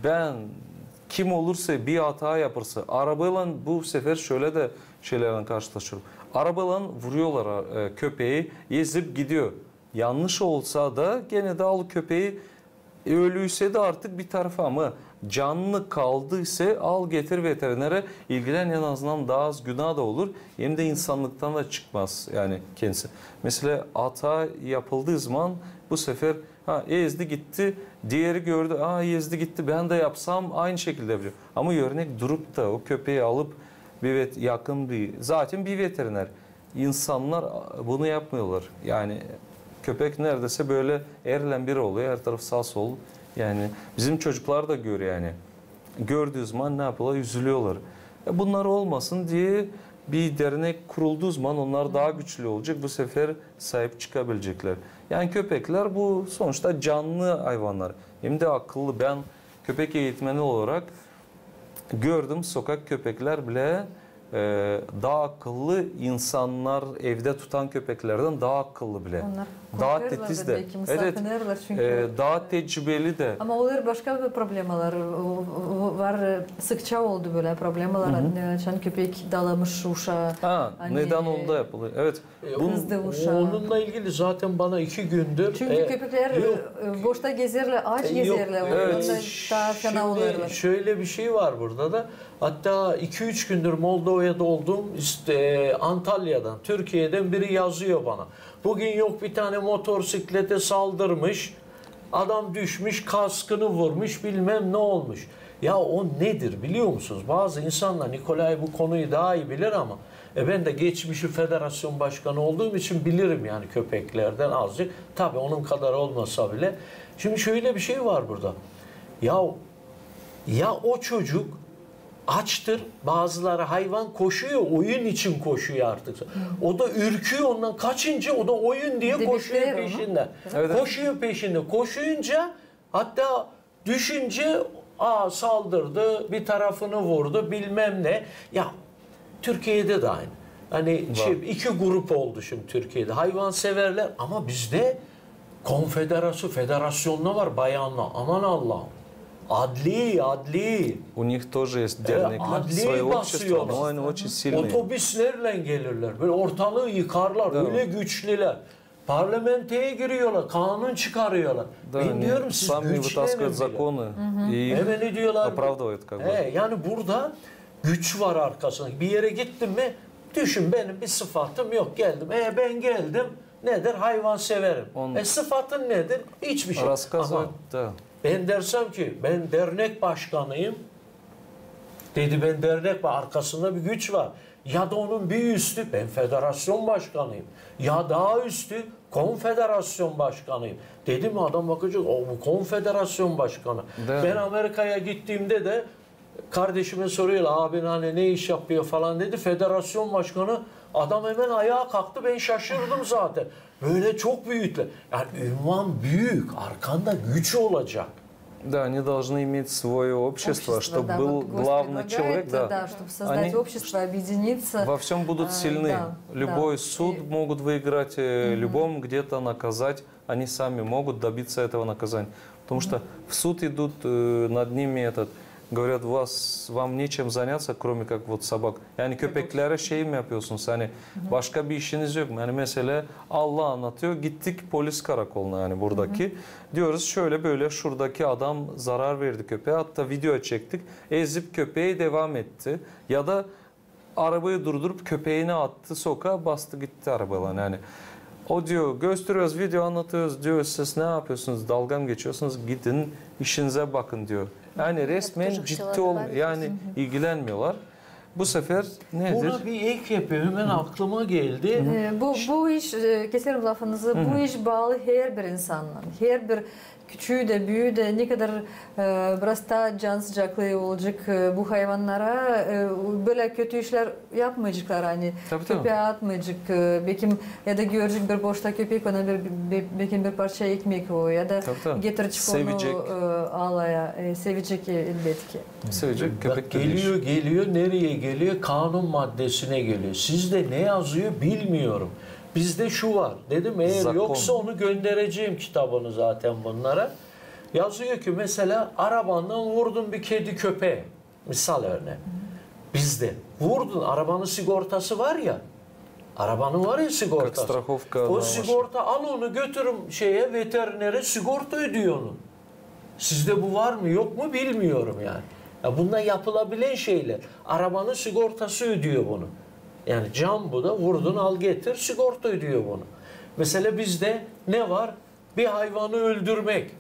ben kim olursa bir hata yapırsa, arabayla bu sefer şöyle de şeylerle karşılaşıyorum. Arabayla vuruyorlar e, köpeği, ezip gidiyor. Yanlış olsa da gene de al köpeği, ölüyse de artık bir tarafa, ama canlı kaldıysa al getir veterinere, ilgilen, en azından daha az günah da olur. Hem de insanlıktan da çıkmaz yani kendisi. Mesela hata yapıldığı zaman bu sefer ha ezdi gitti, diğeri gördü, aa ezdi gitti, ben de yapsam aynı şekilde yapacağım. Ama örnek durup da o köpeği alıp bir vet, yakın bir, zaten bir veteriner. İnsanlar bunu yapmıyorlar. Yani köpek neredeyse böyle erlän bir oluyor, her taraf sağ sol. Yani bizim çocuklar da görüyor yani. Gördüğü zaman ne yapıyorlar? Üzülüyorlar. E, bunlar olmasın diye bir dernek kurulduğu zaman onlar daha güçlü olacak. Bu sefer sahip çıkabilecekler. Yani köpekler bu sonuçta canlı hayvanlar. Hem de akıllı. Ben köpek eğitmeni olarak gördüm, sokak köpekler bile e, daha akıllı, insanlar evde tutan köpeklerden daha akıllı bile. Onlar korkuyorlar da belki, evet, sakınırlar çünkü. E, daha tecrübeli de. Ama olur başka bir problemalar o- o- var, e, sıkça oldu böyle problemalar, e, açan köpek dalamış uşaa. Ha, neden onda yapılıyor? Evet. E, kızdı uşaa. Onunla ilgili zaten bana iki gündür. Çünkü e, köpekler e, boşta gezerlär, aç e, gezerlär. Evet. Ondan daha fena olurlar. Şöyle bir şey var burada da. Hatta iki üç gündür Moldova'da oldum. İşte, e, Antalya'dan, Türkiye'den biri yazıyor bana. Bugün yok bir tane motosiklete saldırmış. Adam düşmüş, kaskını vurmuş, bilmem ne olmuş. Ya o nedir biliyor musunuz? Bazı insanlar, Nikolay bu konuyu daha iyi bilir ama e, ben de geçmişi federasyon başkanı olduğum için bilirim yani köpeklerden azıcık. Tabii onun kadar olmasa bile. Şimdi şöyle bir şey var burada. Ya, ya o çocuk açtır, bazıları hayvan koşuyor, oyun için koşuyor artık. O da ürküyor ondan, kaçınca o da oyun diye koşuyor peşinden. Koşuyor peşinde. Koşuyunca hatta düşünce, aa, saldırdı, bir tarafını vurdu, bilmem ne. Ya Türkiye'de de aynı. Hani şey, iki grup oldu şimdi Türkiye'de. Hayvan severler ama bizde konfederası, federasyonda var bayanla. Aman Allah'ım. Adli, adli. У них тоже есть дернеклер, своё общество, но они очень сильные. Otobüslerle gelirler. Böyle ortalığı yıkarlar. Öyle güçlüler. Parlamentoya giriyorlar, kanun çıkarıyorlar. Да, они сами вытаскивают законы и оправдывают, как бы. He, yani burada güç var arkasında. Bir yere gittin mi, düşün, benim bir sıfatım yok, geldim. E, ben geldim, nedir? Hayvan severim. E, sıfatın nedir? Hiçbir şey. Ama ben dersem ki ben dernek başkanıyım, dedi, ben dernek var, arkasında bir güç var. Ya da onun bir üstü, ben federasyon başkanıyım. Ya daha üstü, konfederasyon başkanıyım. Dedim, adam bakacak, o bu konfederasyon başkanı. Ben Amerika'ya gittiğimde de kardeşime soruyorlar, abin hani ne iş yapıyor falan dedi. Federasyon başkanı, adam hemen ayağa kalktı, ben şaşırdım zaten. Böyle çok büyükler. Yani ünvan büyük, arkanda güç olacak. Да, они должны иметь своё общество, чтобы был главный человек, да. Да, чтобы создать общество, объединиться. Во всём будут сильны. Любой суд могут выиграть, э, любому где-то наказать. Они сами могут добиться этого наказания. Потому что в суд идут, э, над ними этот, говорят, у вас, вам нечем заняться, кроме как вот собак. Yani köpeklere şey mi yapıyorsunuz? Hani başka bir işiniz yok mu? Yani mesela Allah anlatıyor, gittik polis karakoluna yani buradaki. Diyoruz şöyle böyle şuradaki adam zarar verdi köpeğe. Hatta video çektik. Ezip köpeği devam etti. Ya da arabayı durdurup köpeğini attı sokağa, bastı gitti arabayla yani. O diyor, gösteriyoruz, video anlatıyoruz, diyor, siz ne yapıyorsunuz, dalga mı geçiyorsunuz, gidin işinize bakın diyor. Yani resmen ciddi olmuyor, yani ilgilenmiyorlar. Bu sefer nedir? Buna bir ek yapayım, hemen aklıma geldi. E, bu, bu iş, e, keserim lafınızı, bu iş baalı herbir insandan. Herbir küçüü dä, büüyü dä, ne kadar, e, biraz taa can sıcaklıı olacek, e, bu hayvannara, e, bölä kötü işlär yapmayaceklar, ani köpää atmayacek, e, bekim, ya da görecek bir boşta köpek, ona bir, be-, bekim bir parça ekmek o, ya da getirecek onu, e, alaya, e, sevecek, e, elbetki. Sevecek köpek. Geliyor, geliyor, nereye geliyor? Kanun maddesine geliyor. Sizde ne yazıyor bilmiyorum. Bizde şu var. Dedim, eğer yoksa onu göndereceğim kitabını zaten bunlara. Yazıyor ki mesela arabandan vurdun bir kedi köpeğe. Misal örneği. Bizde. Vurdun, arabanın sigortası var ya. Arabanın var ya sigortası. O sigorta, al onu götürün şeye, veterinere, sigorta ödüyor onu. Sizde bu var mı yok mu bilmiyorum yani. Ya bunlar yapılabilen şeyler. Arabanın sigortası ödüyor bunu. Yani can bu da, vurdun al getir, sigorta ödüyor bunu. Mesela bizde ne var? Bir hayvanı öldürmek.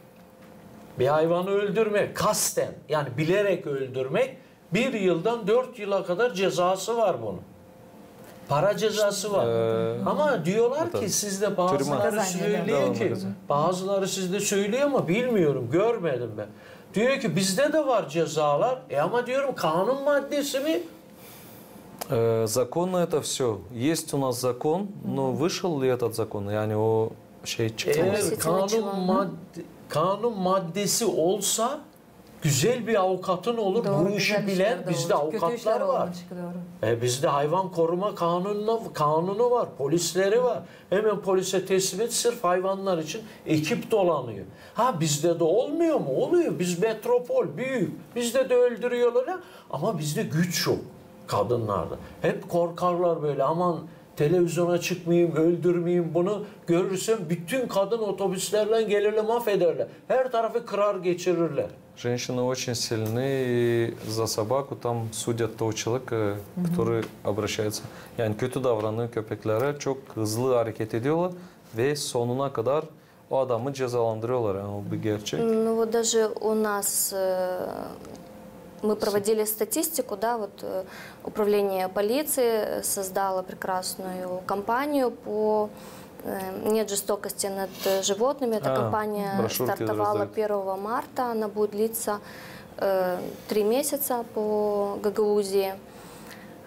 Bir hayvanı öldürmek, kasten, yani bilerek öldürmek, bir yıldan dört yıla kadar cezası var bunun. Para cezası var. Ama diyorlar ki sizde, bazıları söylüyor ki, bazıları sizde söylüyor ama bilmiyorum, görmedim ben. Diyor ki bizde de var cezalar. E ama diyorum, kanun maddesi mi? Э, законно это всё. Есть у нас закон, но вышел ли этот закон? Yani o şey çıktı mı? Eğer kanun, mad- kanun maddesi olsa, güzel bir avukatın olur, bu işi bilen, bizde avukatlar var. E, bizde hayvan koruma kanunu, kanunu var, polisleri var. Hemen polise teslim et, sırf hayvanlar için ekip dolanıyor. Ha, bizde de olmuyor mu? Oluyor. Biz metropol, büyük. Bizde de öldürüyorlar ya. Ama bizde güç yok kadınlarda. Hep korkarlar böyle, aman televizyona çıkmayayım, öldürmeyeyim bunu. Görürsem bütün kadın otobüslerle gelirler, mahvederler. Her tarafı kırar geçirirler. Женщины очень сильны, и за собаку там судят того человека, который обращается. Yani kötü davranıyor köpeklere, çok hızlı hareket ediyorlar ve sonuna kadar o adamı cezalandırıyorlar, yani o bir gerçek. Ну вот даже у нас э, мы проводили статистику, да, вот э, управление полиции создало прекрасную кампанию по э, нет жестокости над э, животными. Эта кампания стартовала первого марта, она будет длиться э, три месяца по Гагаузии.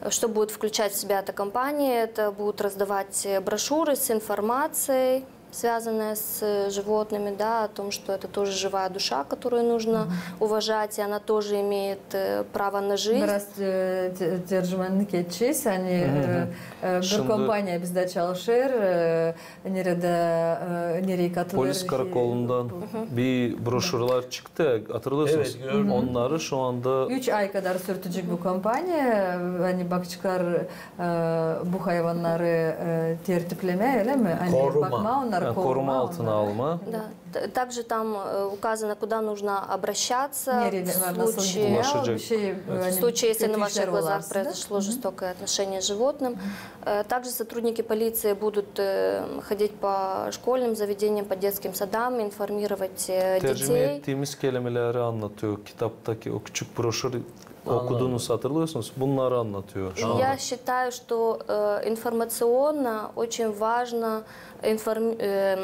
Что будет включать в себя эта кампания? Это будут раздавать э, брошюры с информацией, связанные с э, животными, да, о том, что это тоже живая душа, которую нужно уважать, и она тоже имеет э, право на жизнь. Biraz e, te- tercümanlık edecez. Ani e, e, bir kompaniya bizdä çalışêr, e, neredä, e, nereyi katılêr. Polis karakolundan bir broşürler çıktı, hatırlıyorsunuz. Onnarı şu anda... Üç ay kadar sürtecek bu kompaniya, ani bakaceklar e, bu hayvannarı e, tertiplemää, ölä mi? Ani bakmaa onnarı, koruma altına alma. Да. Т- Также там э, указано, куда нужно обращаться Nereyi, в nasıl случае, gitmää, bir şey, в случае, если на ваших глазах произошло жестокое отношение с животным. Э, Также сотрудники полиции будут э, ходить по школьным заведениям, по детским садам, информировать э, Tercüme детей. Ettiğimiz kelimeleri anlatıyor kitaptaki o küçük broşür. Okudunuz, hatırlıyorsunuz. Bunları anlatıyor. И я считаю, что э, информационно очень важно информ- э,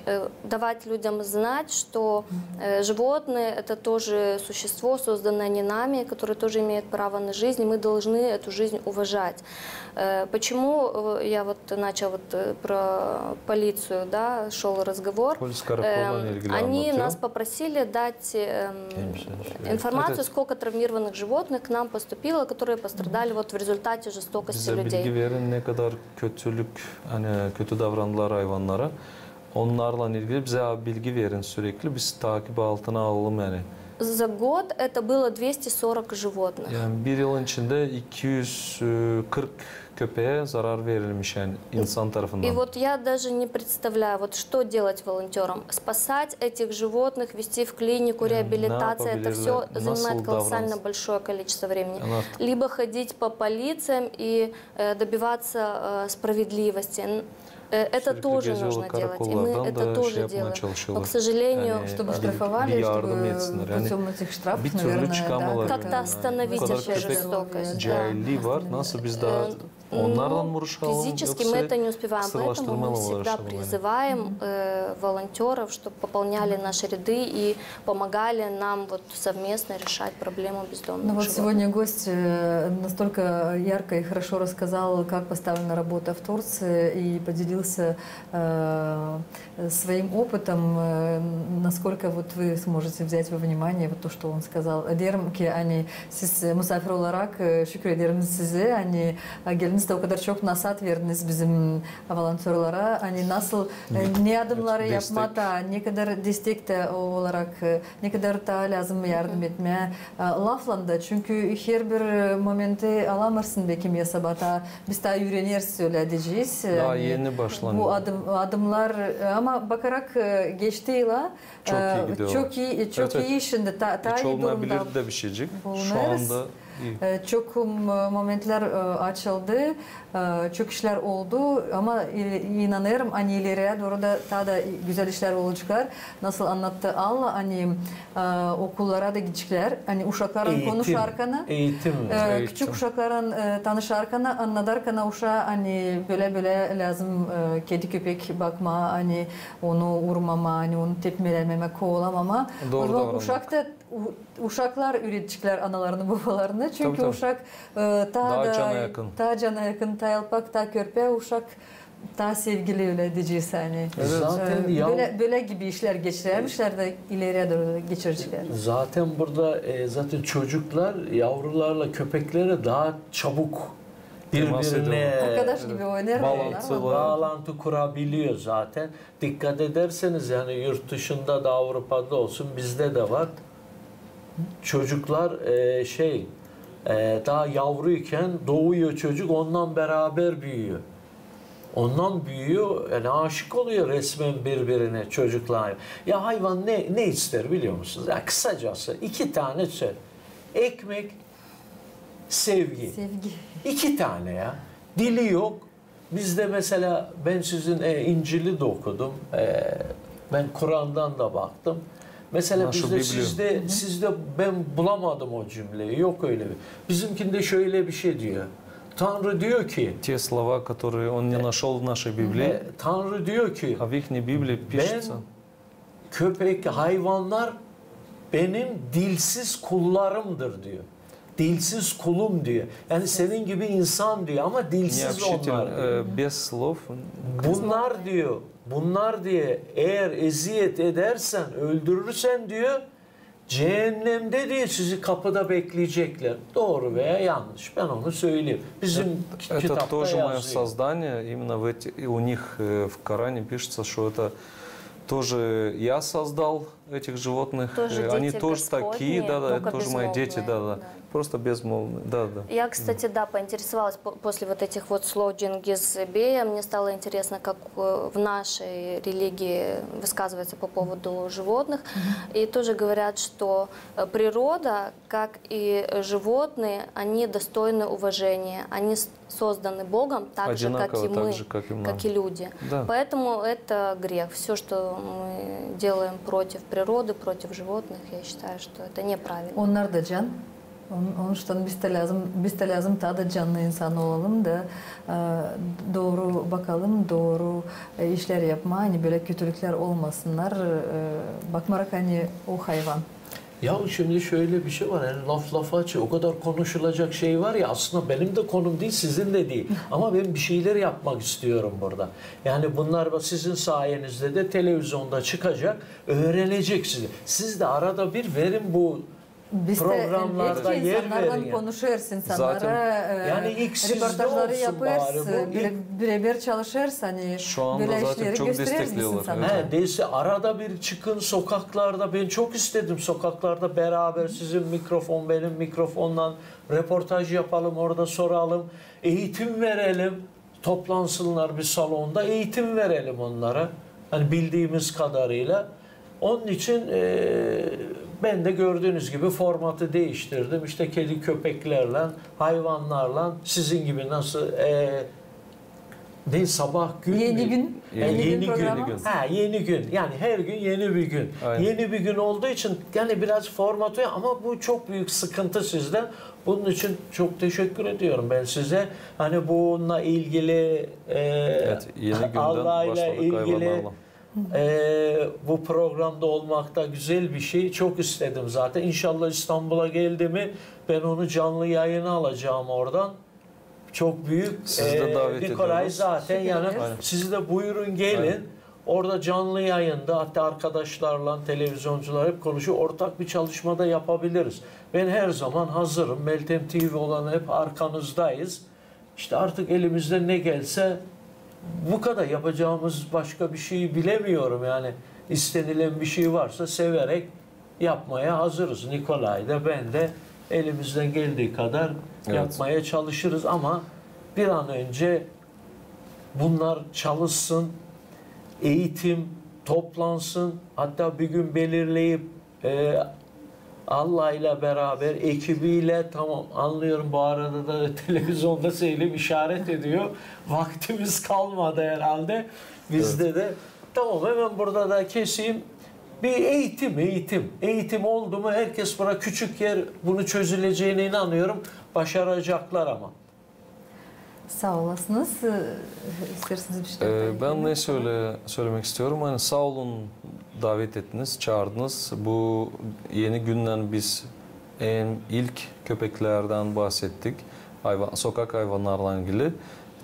э, давать людям знать, что э, животные — это тоже существо, созданное не нами, которое тоже имеет право на жизнь, и мы должны эту жизнь уважать. Э, Почему э, я вот начал вот э, про полицию, да, шел разговор. Polis karakolundan ilgili Они anlatıyor. Нас попросили дать эм, информацию, сколько травмированных животных к нам поступило, которые пострадали вот в результате жестокости Bize людей. Bilgi verin, ne kadar kötülük, hani kötü davrandılar hayvanlara. Onlarla ilgili bize bilgi verin sürekli. Biz takip altına alalım yani. За год это было двести сорок животных. Yani bir yılın içinde iki yüz kırk köpeğe zarar verilmiş yani insan tarafından. И вот я даже не представляю, вот что делать волонтерам. Спасать этих животных, везти в клинику, реабилитация, это все занимает колоссально большое количество времени. Либо ходить по полициям и э, добиваться э, справедливости. Н- Э, это тоже нужно делать, и мы это тоже делаем. Но, к сожалению, чтобы штрафовали, чтобы путём этих штрафов, наверное, да, как-то остановить эту жестокость. Да. Физически мы это не успеваем, поэтому мы всегда призываем э, волонтёров, чтобы пополняли наши ряды и помогали нам вот совместно решать проблему бездомных животных. Ну вот сегодня гость э, настолько ярко и хорошо рассказал, как поставлена работа в Турции, и поделился э, своим опытом, э, насколько вот вы сможете взять во внимание вот то, что он сказал. Derim ki, ani siz e, musaafir olarak e, şükür ederim size, ani e, geldiniz de o kadar çok nasihat verdiniz bizim volontörlara, ani nasıl e, ne adımları yapmaa, ne kadar destek de olarak e, ne kadar taa lääzım yardım etmää e, laflan da, çünkü herbir e, momenti alamêêrsın beki sabaa taa, biz taa üüreneriz, ölä deyecez. Taa eni başlanêr bu adım, adımnar, e, ama bakarak e, geçti yıla, e, çok ii, çok ii şindi, taa ii durumda bulunêrız. E, çok momentlär e, açıldı. E, çok işlär oldu, ama inanêrım, ani ileriyä dooru da taa da gözäl işlär olaceklar. Nasıl annattı Alla, ani e, okullara da gideceklär, ani uşaklarlan konuşarkana, e, küçük uşaklarlan e, tanışarkana, annadarkana uşaa, ani bölä-bölä lääzım e, kedi-köpek bakmaa, ani onu urmamaa, ani onu tepmelemää, kovalamaa. Uşak da uşaklar üüredeceklär analarını, bobalarını. Çünkü uşak e, taa da taa cana yakın, taa yalpak, taa körpä uşak, taa sevgili, ölä deyecez, ani. Zaten e, bölä gibi işlär geçirermişlär da ileriyä dooru geçireceklär. Zaten burada e, zaten çocuklar yavrularla, köpeklerlä taa çabuk birbirine arkadaş gibi oynêêrlar, baalantı kurabiliyor zaten. Dikkat ederseniz, yani yurt dışında da, Avrupa'da olsun, bizde de var. Çocuklar e, şey e, taa yavruyken dooyor çocuk, ondan beraber büyüyor. Ondan büyüyor, yani aşık oluyor resmen birbirine çocuklar. Ya hayvan ne ne ister biliyor musunuz? Ya kısacası iki tane söz. Ekmek, sevgi. İki tane ya. Dili yok. Bizde mesela ben sizin e, İncil'i de okudum. E, ben Kur'an'dan da baktım. Mesela bizde, sizde, sizde ben bulamadım o cümleyi. Yok öyle bir. Bizimkinde şöyle bir şey diyor. Tanrı diyor ki, те слова, которые он не нашёл в нашей Библии, e, Tanrı diyor ki, а в ихней Библии пишется, köpek, hayvanlar benim dilsiz kullarımdır diyor. Dilsiz kulum diyor. Yani senin gibi insan diyor ama dilsiz onlar diyor. Необщительный, э, без слов. Bunlar diyor, bunlar diyor, eğer eziyet edersen, öldürürsen diyor, cehennemde diyor sizi kapıda bekleyecekler. Doğru veya yanlış, ben onu söyleyeyim. Bizim kitapta yazıyor. Это тоже моё создание, именно в эти, и у них э, в Коране пишется, что это тоже я создал этих животных. Тоже э, они дети тоже такие, Господни, да, да, это только тоже мои дети, безмолвные, да, да. Да. Просто безмолвные, да, да. Я, кстати, да, поинтересовалась по- после вот этих вот слов Чингиз Бея. Мне стало интересно, как э, в нашей религии высказывается по поводу животных. И тоже говорят, что э, природа, как и э, животные, они достойны уважения. Они с- созданы Богом так же, как и мы, как и люди. Да. Поэтому это грех. Всё, что мы делаем против природы, против животных, я считаю, что это неправильно. Onnar da can. Onun, onun için biz de lääzım, biz de lääzım taa da canlı insan olalım da e, dooru bakalım, dooru e, işlär yapmaa, ani bölä kötülüklär olmasınnar, e, bakmarak ani o hayvan. Ya şimdi şöyle bir şey var, yani laf lafı açıyor. O kadar konuşulacak şey var ya, aslında benim de konum değil, sizin de değil. Ama ben bir şeyler yapmak istiyorum burada. Yani bunlar bak, sizin sayenizde de televizyonda çıkacak, öğrenecek sizi. Siz de arada bir verin bu programlarda yer verin. Biz de elbetki insannarlan konuşêrız, insannara e, reportajları yapêrız, bire- birebir çalışêrız, ani bölä işleri göstereriz biz insannara. Şu anda zaten çok destekliyorlar. Evet. He, deyse arada bir çıkın sokaklarda. Ben çok istedim sokaklarda beraber sizin mikrofon, benim mikrofondan röportaj yapalım, orada soralım, eğitim verelim. Toplansınlar bir salonda, eğitim verelim onlara. Hani bildiğimiz kadarıyla. Onun için e, ben de gördüğünüz gibi formatı değiştirdim. İşte kedi köpeklerle, hayvanlarla sizin gibi nasıl e, Ne, sabah gün mü? Yeni gün. E, yeni gün. Programımız. Ha, yeni gün. Yani her gün yeni bir gün. Aynen. Yeni bir gün olduğu için yani biraz formatı, ama bu çok büyük sıkıntı sizde. Bunun için çok teşekkür ediyorum ben size. Hani bununla ilgili e, Evet, yeni günden Allah'la başladık ilgili hayvanlarla. e, bu programda olmak da güzel bir şey. Çok istedim zaten. İnşallah İstanbul'a geldi mi ben onu canlı yayına alacağım oradan. Çok büyük. Sizi de e, davet Nikolay ediyoruz. zaten Teşekkür yani ederiz. sizi de buyurun gelin. Aynen. Orada canlı yayında hatta arkadaşlarla, televizyoncular hep konuşuyor. Ortak bir çalışma da yapabiliriz. Ben her zaman hazırım. Meltem T V olan hep arkanızdayız. İşte artık elimizden ne gelse bu kadar, yapacağımız başka bir şey bilemiyorum. Yani istenilen bir şey varsa severek yapmaya hazırız. Nikolay da ben de elimizden geldiği kadar Evet. yapmaya çalışırız ama bir an önce bunlar çalışsın, eğitim toplansın, hatta bir gün belirleyip e, Allah'la beraber ekibiyle, tamam, anlıyorum, bu arada da televizyonda Selim işaret ediyor. Vaktimiz kalmadı herhalde bizde de. Tamam, hemen burada da keseyim. Bir eğitim, eğitim. Eğitim oldu mu herkes bura küçük yer bunu çözüleceğine inanıyorum. Başaracaklar ama. Saa olasınız. E, isteersiniz bir şey Ee, eklemek? Ben ne söyle, söylemek istiyorum? Hani saa olun, davet ettiniz, çaardınız. Bu yeni gündän biz en ilk köpeklerdän bahsettik. Hayvan, sokak hayvanlarla ilgili.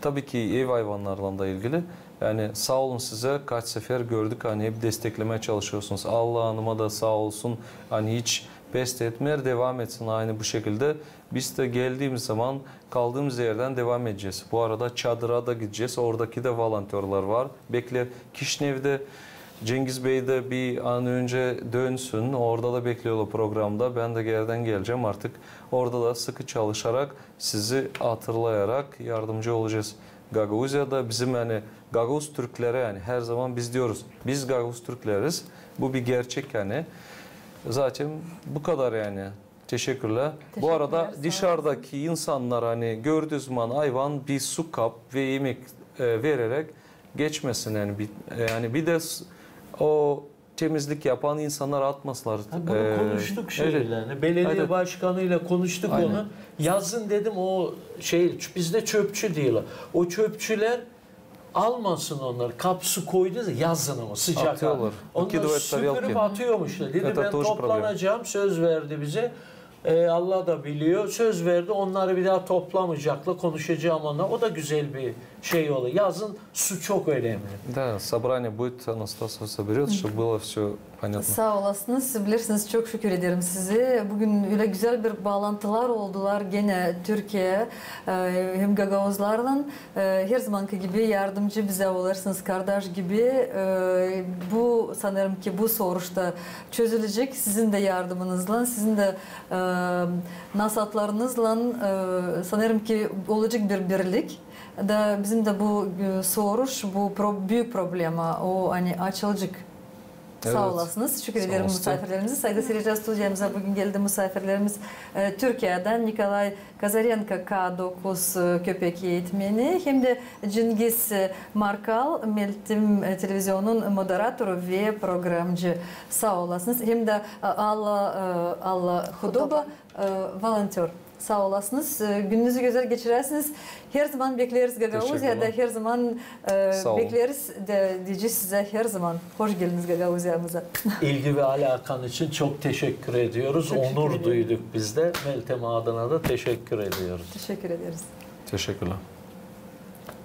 Tabii ki ev hayvanlarla da ilgili. Yani saa olun size, kaç sefer gördük, hani hep desteklemeye çalışıyorsunuz. Alla Hanıma da saa olsun, hani hiç pes etmeer, devam etsin aynı bu şekilde. Biz de geldiimiz zaman kaldığımız yerdän devam edecez. Bu arada çadıra da gidecez. Oradaki de volontörlar var. Bekleer. Kişinevde Cengiz Bey de bir an önce dönsün. Orada da bekleerlär programda. Ben de geriden gelecem artık. Orada da sıkı çalışarak, sizi hatırlayarak yardımcı olacez. Gagauziyada bizim, yani, gagauz türkleri, yani, her zaman biz diyoruz, biz gagauz türkleriz. Bu bir gerçek, yani. Zaten bu kadar, yani. Teşekkürlär. Bu arada dışardaki insannar, hani, gördüü zaman hayvan bir su kap ve yemek e, vererek geçmesin, yani. Bir, e, yani bir de s- o temizlik yapan insannar atmasınlar. Ha, bunu E, konuştuk evet. şeylerle. Belediye Evet. başkanıyla konuştuk Aynen. onu. Yazın dedim, o şey, ç- bizde çöpçü diyorlar. O çöpçüler almasın onları. Kap su koydu da yazın ama sıcak. Atıyorlar. Onları Выкидывают süpürüp тарелки. Atıyormuşlar. Dedim Это ben тоже проблема. Toplanacağım, söz verdi bize. E, Allah da biliyor. Söz verdi. Onları bir daha toplamayacaklar. Konuşacağım onunla. O da güzel bir şey oldu. Yazın su çok önemli. Да, собрание будет, Анастасия соберёт, чтобы было всё понятно. Saa olasınız. Bilersiniz, çok şükür ederim size. Bugün öyle güzel bir baalantılar oldular genä Türkiye, e, hem gagauzlarlan. E, her zamankı gibi yardımcı bizä olêrsınız, kardaş gibi. E, bu, sanêrım ki, bu soruş da çözülecek sizin dä yardımınızlan, sizin dä e, nasaatlarınızlan, e, sanêrım ki, olacek bir birlik. Da bizim dä bu e, soruş, bu pro- büük problema, o, ani açılacek. Saa olasınız. Teşekkür ederim musaafirlerimize. Saygılı seyirciler, studiyamıza bugün geldi musaafirlerimiz e, Türkiyedän Nikolay Kazarenko, K dokuz e, köpek eğitmeni, hem dä Cengiz e, Markal, Meltem e, televizyonunun moderatoru ve programcı. Saa olasınız. Hem dä e, Alla, e, Alla Hudoba, e, volontör. Saa olasınız. E, gününüzü gözäl geçiräsiniz. Her zaman bekleriz Gagauziyada, her zaman e, bekleriz dä deyecez sizä her zaman. Hoş geldiniz Gagauziyamıza. İlgi ve alakan için çok teşekkür ediyoruz. Çok teşekkür Onur ederim. Duyduk biz de. Meltem adına da teşekkür ediyoruz. Teşekkür ederiz. Teşekkürlär.